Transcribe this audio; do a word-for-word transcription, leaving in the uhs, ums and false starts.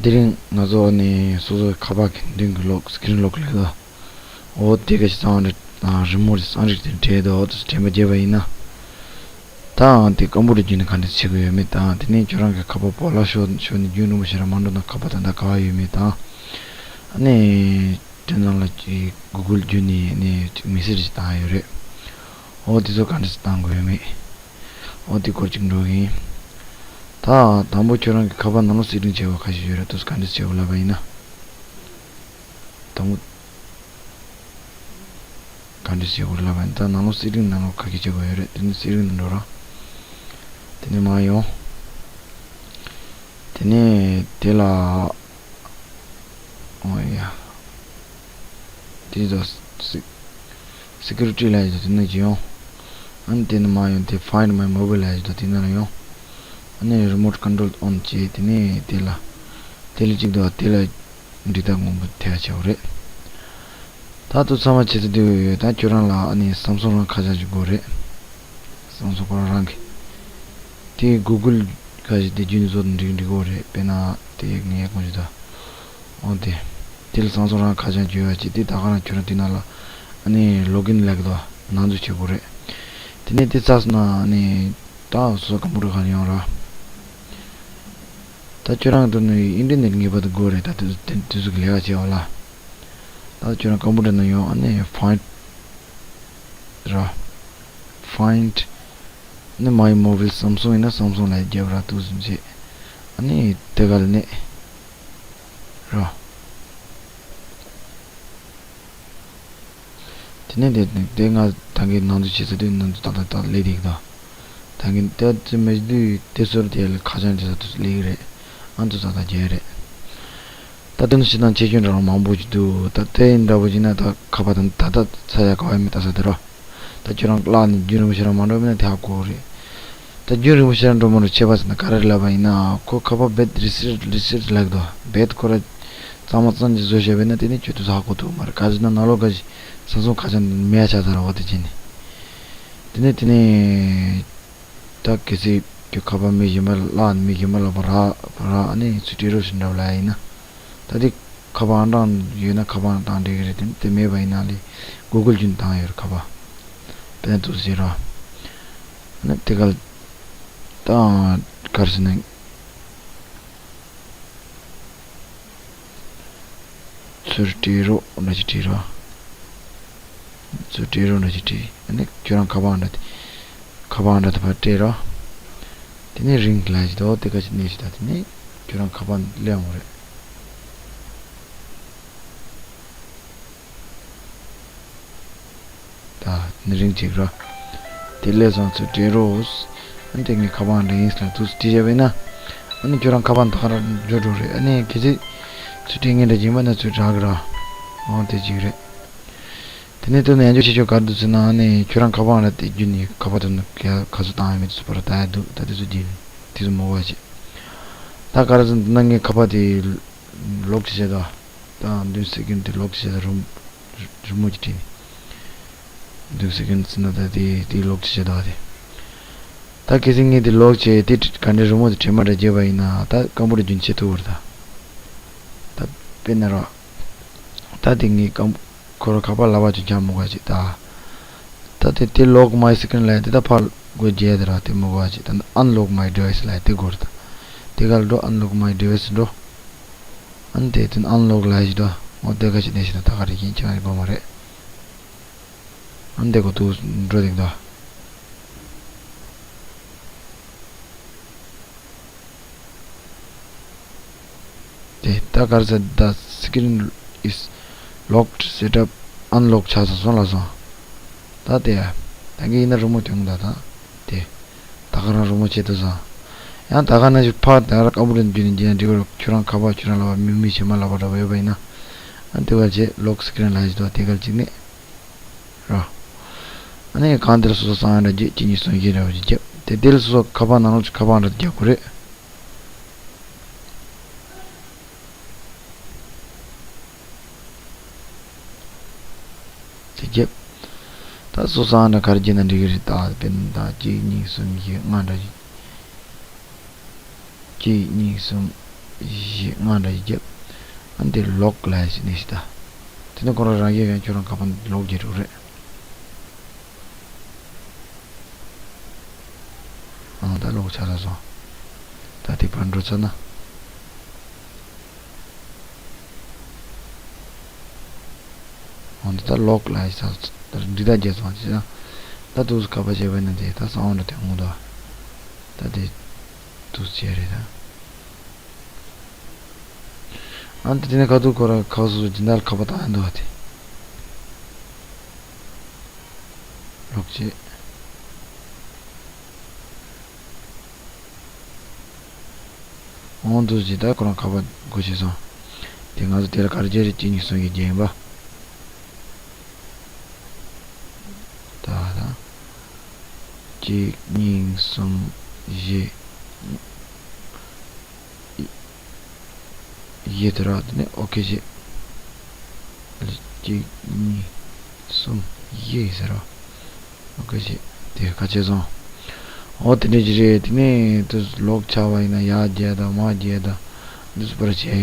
དེ་རིང་ང་ཚོ་ནི་སོ་སོའི་ཁ་པར་གྱི་མདུན་གྱི་ལོག་སི་ཀི་རིན་ལོག་ལས་ད། འོ་དེ་ག་ཞིག་གཙང་བ་རེད། རི་མོ་རེད། སང་རིག་དེ་བྲིས་འདུག་འོ་དེ་དྲན་པ་བརྗེད་པ་ཡིན་ན། ད་དེ་ཀམ་པུ་ཊར་བརྒྱུད་ནས་ག་འདྲ་བྱེད་དགོས་ཡོད་མེད་དང་། དེ་ནས་ཁྱོད་རང་གི་ཁ་པར་པོ་ལ་ཤོར་ཤོར་ནས་རྒྱུན་རིང་པོ་ཞིག་ར་མ་འགྲོ་ན་ཁ་པར་ད་ལྟ་ག་བ་ཡོད་མེད་དང་། ཨ་ནི་དེ་ནང་ལ་ཀི་གུ་གུལ་བརྒྱུད་ནས་ནི་ཅིག་མེ་སེ་ཇི་ཞིག་བཏང་ཡོད་རེད། འོ་དེ་ཚོ་ག་འདྲ་ཞིག་བཏང་དགོས་ཡོད་མེད། འོ་དེ་སྐོར་ཅིག་འགྲོ་གི་ཡིན། ད་དང་པོ་ཁྱོད་རང་གི་ཁ་པར་ནང་ལོགས་སེ་ཊིང་བྱེད་དགོས་ཁ་ཤས་ཡོད་རེད། དེ་ཚོ་ག་འདྲ་བྱེད་དགོས་ལབ་པ་ཡིན་ན། དང་པོ། ག་འདྲ་བྱེད་དགོས་ལབ་པ་ཡིན་ན། ད་ནང་ལོགས་སེ་ཊིང་ནང་ལོགས་ག་གི་བྱེད་དགོས་ཡོད་རེད། དེ་ནི་སེ་ཊིང་ནང་འགྲོ་ར། དེ་ནི་མར་ཡོང་། དེ་ནི་དེ་ལ། ཨོ་ཡ། དེ་ཚོ་སི་སི་ཀུ་རི་ཊི་ལབ་ཡོད་དེ་ནང་ཅིག་ཡོང་། ཨ་ནི་དེ་ནི་མར་ཡོང་དེ་Find My Mobile ལབ་ཡོད་དེ་ནང་ལ་ཡོང་། ཨ་ནི་Remote Control On བྱས། དེ་ནས་དེ་ལ་དེ་ལ་གཅིག་འདུག་དེ་ལ་འབྲི་སྟངས་སྔོན་པོ་དེ་ཡ་བྱེད་དགོས་རེད། ད་དུ་ཚང་མ་བྱེད་ཚེ་འདི་ཡོད། ད་ཁྱོད་རང་ལ་ཨ་ནི་སམ་སུང་རང་ཁ་བྱང་ཅིག་དགོས་རེད། སམ་སུང་ཁོ་རང་རང་གི། དེ་གུ་གུལ་ཁ་ཞིག་དེ་རྒྱུན་བཟོ་དང་འགྲིག་འགྲིག་གོ་རེད། དཔེར་ན་དེ་ངའི་དགོངས་ཞུ་ད། འོ་དེ། དེ་ལ་སང་སོང་རང་ཁ་བྱང་བརྗོད་ཡ་ཅིག་དེ་ད་ག་རང་ཁྱོད་རང་དེ་ནང་ལ་ཨ་ནི་ལོག་ཨིན་ལབ་ཀྱི་འདུག་ནང་འཛུལ་བྱེད་དགོས་རེད། དེ་ནས་དེ་ཚར་སོང་ན་ཨ་ནི་ད་སོ་སོ་ཀམ་པུ་ཊར་ག་ལ་ཡོང་ར། ད་ཁྱོད་རང་དུ་ནི་ཨིན་ཊར་ནེཊ་ངེས་པར་དུ་དགོས་རེད། ད་དེ་དེ་དེ་ཚོ་གི་ལས་ཀ་བྱེད་བ་ལ། ད་ཁྱོད་རང་ཀམ་པུ་ཊར་ནང་ཡོང་། ཨ་ནི་Find ར། Find ནི་My Mobile Samsung ཡིན་ན་སམ་སུང་ལ་རྒྱབ་ར་འདུག་སེ་བྱས། ཨ་ནི་དེ་ག་ལ་གནོན་ར། དེ་ནས་དེ་དེ་ང་ད་གིན་ནང་དུ་བྱེད་ས་དེ་ནང་དུ་ཏག་ཏག་ཏག་སླེབས་བསྡད་ཀྱི་འདུག་ད་གིན་དེ་ཚོ་མི་འདུག་དེ་ཚོར་དེ་ལ་ཁ་བྱང་དེ་ཚོ་སླེབས་ཀྱི་རེད། ཨ་ནི་ཏག་ཏག་རྒྱག་ཡ་རེད། ད་དེ་ནི་ཕྱི་ནང་ཆེ་ཆུང་འདྲ་བ་མང་པོ་ཞིག་འདུག་ད་དེ་ཡིན་འདྲ་པོ་ཡིན་ན་ད་ཁ་པར་དང་ད་ལྟ་ཚ་ཡ་ག་བ་མི་ལྟ་ས་དེ་རོ། ད་ཁྱོད་རང་བཀླགས་ནས་རྒྱུན་རིང་པོ་ཞིག་རང་མ་འགྲོ་མིན་ན་དེ་ཧ་གོ་རེད། ད་རྒྱུན་རིང་པོ་ཞིག་རང་འགྲོ་མ་འགྲོ་ཁྱད་པར་ཟེར་ན་ག་རེ་ལབ་པ་ཡིན་ན། ཁོ་ཁ་པར་རྦད་རི་སེཊ་རི་སེཊ་ལབ་འདུག་རྦད་ཁོ་ར་གཙང་མ་གཙང་ཅིག་བཟོས་བཞག་པ་ཡིན་ན་དེ་ནི་ཁྱོད་དུ་ཧ་གོ་ཐུབ་མ་རེད། ག་ཟེར་ན་ནང་ལོགས་ག་ཞིག་སང་སང་ཁ་བྱང་མེད་ཡ་ཆགས་ཚར་བ་དེ་བྱས་ནས། དེ་ནས་དེ་ནས་ད་གལ་སྲིད་ཁྱོད་ཁ་པར་མི་གཞན་པ་བཀླགས་ནས་མི་གཞན་པ་ལ་བར་བར་ཨ་ནི་ཚུར་སྤྲད་རོགས་ཞེས་འདྲ་བ་ལབ་ཡིན་ན། ད་དེ་ཁ་པར་ཨང་གྲངས་ཡོད་ན་ཁ་པར་ཨང་གྲངས་འབྲི་གི་རེད། དེ་དེ་མེད་པ་ཡིན་ན་ལས་གུ་གུལ་བརྒྱུད་བཏང་ཡོད་རེད་ཁ་པར། དེ་ནས་འདུག་སེ་ར། ཨ་ནི་དེ་ག་ལ་ད་ག་རེ་ཟེར་ན། ཚུར་སྤྲད་རོགས་འདྲ་ཅིག་བྲིས་རོགས། ཚུར་སྤྲད་རོགས་འདྲ་ཅིག་བྲིས། ཨ་ནི་ཁྱོད་རང་ཁ་པར་འདྲ་དེ། ཁ་པར་འདྲ་དེ་ཕར་སྤྲད་རོགས། དེ་ནས་རིང་ལ་ཞིག་འདུག་དེ་ག་ཅིག་གནོན་ཞིག་ད་དེ་ནས་ཁྱོད་རང་ཁ་པར་སླེབས་འོང་རེད། ད་ནི་རིང་གཅིག་ར། དེ་ལས་བཟང་ཚུལ་སྤྲད་རོགས། ཨ་ནི་དེ་ངའི་ཁ་པར་འདྲ་ཡིན་ཟེར་ལ་འདུག་སེ་བྲིས་བཞག་པས་ན། ཨ་ནི་ཁྱོད་རང་ཁ་པར་ད་ག་རང་འབྱོར་འགྲོ་རེད། ཨ་ནི་གལ་སྲིད་ཚུལ་སྤྲད་ངེས་འདྲ་ཡིན་པ་ན་ཚུལ་རག་གི་ར། འོ་དེ་གཅིག་རེད། དེ་ནས་དོན་ཡང་འཇོག་བྱེད་ཆོག་ག་རེ་འདུག་ཟེར་ན། ཨ་ནི་ཁྱོད་རང་ཁ་པར་འདྲ་དེ་བརྒྱུད་ནས་ཁ་པར་དེ་ནི་ག་ཚོད་བཏང་ཡོད་མེད་དེ་ཚོ་པར་ལྟ་ཡ་འདུག་ད་དེ་ཚོ་བརྒྱུད་ནས་དེ་ཚོ་མོ་བ་བྱེད། ད་ག་རེ་ཟེར་ན་ངའི་ཁ་པར་དེ་ལོག་བྱེད་ཆེད་དོ། ད་མདུན་སེ་ཀུན་དེ་ལོག་བྱེད་ཆེད་དོ་རུམ་རི་མོ་གྱི་བྲིས་ནས། མདུན་སེ་ཀུན་ཟེར་ན་ད་དེ་དེ་ལོག་བྱེད་ཆེད་དོ་དེ། ད་གལ་སྲིད་ངས་དེ་ལོག་བྱས་དེ་ག་འདྲའི་རི་མོ་དེ་བྲིས་མ་འདྲ་བརྗེད་པ་ཡིན་ན་ད་ཀམ་པུ་ཊར་རྒྱུན་ཆད་ཐུབ་བར་ད། ད་དཔེར་ན་རོ། ད་དེ་ངས་ཀམ་ཁོ་རང་ཁ་པར་ལབ་པ་ཅིག་རྒྱག་མི་དགོས་ཅིག་ད། ད་དེ་དེ་Lock My Screen ལབ་ཡ་དེ་ད་ཕར་སྒོ་རྒྱག་དེ་ར་དེ་མི་དགོས་ཅིག་ད་Unlock My Device ལབ་ཡ་དེ་དགོས་རེད་ད། དེ་ག་ལ་འགྲོ། Unlock My Device འགྲོ། ཨ་ནི་དེ་དེ་Unlock ལབ་ཡ་ཅིག་འགྲོ། འོ་དེ་ག་ཅིག་གནོན་ཞིག་ད་ད་ག་རེ་ཡིན་ཁྱེད་རང་གི་དགོས་མ་རེད། ཨ་ནི་དེ་གོ་འདུག་འགྲོ་དེ་འདུག་དེ་ད་ག་རེ་ཟེར། The screen is locked, setup unlocked ཆགས་སོང་སོང་ལ་སོང་། ད་དེ་ད་གིན་ཡིན་ན་རི་མོ་དོན་ད་ད་དེ་ད་ག་རང་རི་མོ་བྱེད་དུ་སོང་། ཡང་ད་ག་ན་ཞིག་ཕར་ད་ག་རང་ཀམ་པུ་ཊར་བརྒྱུད་ནས་འཇིག་ན་འགྲིག་གི་རེད། ཁྱོད་རང་ཁ་པར་ཁྱོད་རང་ལ་བ་མི་མི་བྱེད་མ་ལབ་པ་འདྲ་བ་ཡོད་པ་ཡིན་ན། ཨ་དེ་ག་བྱེད། Lock Screen ལབ་ཡ་ཅིག་འདུག་དེ་ག་ཅིག་གནོན་ར། ཨ་ནི་གང་དེར་སོ་སོ་སང་ཡང་འདྲ་བརྒྱད་གཅིག་གཉིས་གསུམ་བཞི་འདྲ་བ་ཅིག་རྒྱབ། དེ་དེ་ལ་སོ་སོ་ཁ་པར་ནང་ལོགས་ཀྱི་ཁ་པར་འདྲ་རྒྱག་དགོས་རེད། དེ་རྒྱབ། ད་སོ་སོ་ཨང་གྲངས་ག་རེ་བརྒྱབ་ན་འགྲིག་གི་རེད། ད་དཔེར་ན་ད་གཅིག་གཉིས་གསུམ་བཞི་ལྔ་འདྲ་ཞིག་གཅིག་གཉིས་གསུམ། བཞི་ལྔ་འདྲ་ཞིག་བརྒྱབ། ཨ་ནི་དེ་ལོག་ལབ་ཡ་ཞིག་ནས་ཤི་ད། དེ་ནས་ཁོ་རང་རང་གིས་ཡང་ཁྱོད་རང་ཁ་པར་ལོག་བརྒྱབ་འགྲོ་རེད། ཨང་ད་ལོག་ཆགས་ཚར་སོང་། ད་དེ་ཕར་འགྲོ་ཚར་ན། འོ་འདི་ད་ལོག་ལབ་ཡ་ད་འགྲིག་ད་རྒྱལ་སོང་ཅི་ན། ད་དུས་ཁ་པར་བྱས་པ་ན་དེ་ད་གསང་བ་འདྲ་དེ་འོང་དོ། ད་དེ་དུས་བྱས་རེད་ད། ཨ་ནི་དེ་ནས་ཁ་ཐུག་ཁོ་ར་ཁ་སོ་སོ་སྦྱིན་བདག་ཁ་པར་བཏང་ཡ་འདུག་བ་དེ། ལོག་བྱེད། འོང་དུས་ཇི་ལྟར་ཁོ་རང་ཁ་པར་སྒོ་ཕྱེ་སོང་། དེ་ང་ཚོ་དེ་ལ་ག་རེ་བྱས་རེད། གཅིག་གཉིས་གསུམ་བཞི་བརྒྱད་ཡིན་པ། ད་ད། གཅིག་གཉིས་གསུམ་བཞི། བཞི་དེ་ར་དེ་ནས་ཨོ་ཁེ་བྱེད། གཅིག་གཉིས་གསུམ་བཞི་ཟེར་རོ། ཨོ་ཁེ་བྱེད། དེ་ཁ་ཕྱེ་སོང་། ཨོ་དེ་འདྲ་ཅིག་རེད། དེ་ནས་དུ་ལོག་ཆགས་པ་ཡིན་ན་ཡར་རྒྱས་དང་མར་རྒྱས་དང་འདི་ཚོ་པར་བྱས་ཡོད།